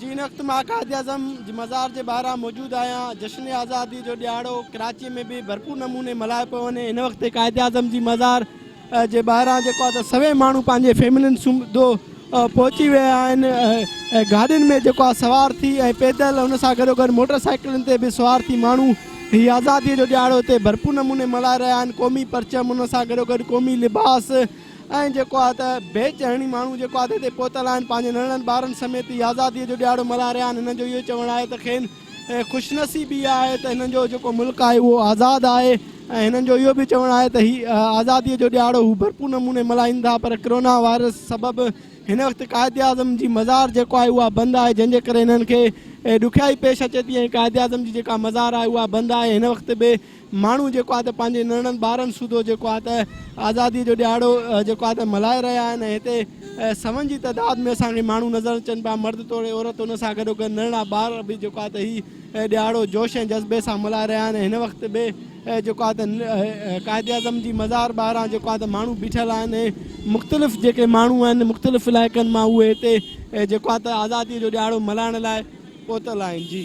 جي هن وقت مان قائداعظم جي مزار جي ٻاهران موجود آهيان جشن آزادي جو ڏهاڙو ڪراچي ۾ به ڀرپور نموني ملهايو پيو وڃي هن وقت قائداعظم جي مزار جي ٻاهران جيڪو آهي ته سوين ماڻهو پنهنجي فيملين سوڌو پهچي ويا آهن گاڏين ۾ جيڪو آهي سوار ٿي ۽ پيدل ان سان گڏو گڏ موٽر سائيڪلن تي به سوار ٿي ماڻهو هي آزادي جو ڏهاڙو هتي ڀرپور نموني ملهائي رهيا آهن قومي پرچم ان سان گڏو گڏ قومي لباس ۽ جيڪو آهي ته بي چهڻي ماڻهو جيڪو آهي ته هتي پهتل آهن پنهنجي ننڍڙن ٻارن سميت هي آزاديء جو ڏهاڙو ملهائي رهيا آهن هنن جو اهو چوڻ آهي ته کين خوشنصيبي آهي ته هنن جو جيڪو ملڪ آهي اهو آزاد آهي ۽ هنن جو اهو به چوڻ آهي ته هي آزاديء جو ڏهاڙو هو ڀرپور نموني ملهائين ٿا پر ڪرونا وائرس سبب هن وقت قائداعظم جي مزار جيڪو آهي اها بند آهي جنهن جي ڪري هنن کي ڏکيائي پيش اچي ٿي ۽ قائداعظم جي جيڪا مزار آهي اها بند آهي هن وقت به ماڻهو جيڪو آهي ته پنهنجي ننڍڙن ٻارن سوڌو جيڪو آهي ته آزادي جو ڏهاڙو جيڪو آهي ته ملهائي رهيا آهن ۽ هتي سون جي تعداد ۾ اسان کي ماڻهو نظر اچن پيا مرد توڙي عورت ان سان گڏو گڏ ننڍڙا ٻار به جيڪو آهي ته هي ڏهاڙو جوش ۽ جذبي سان ملهائي رهيا آهن هن وقت به جيڪو آهي ته قائد اعظم جي مزار ٻاهران جيڪو آهي ته ماڻهو بيٺل آهن ۽ مختلف جيڪي ماڻهو آهن مختلف علائقن مان اهي هتي جيڪو آهي ته آزادي جو ڏهاڙو ملهائڻ لاء پهتل آهن جي.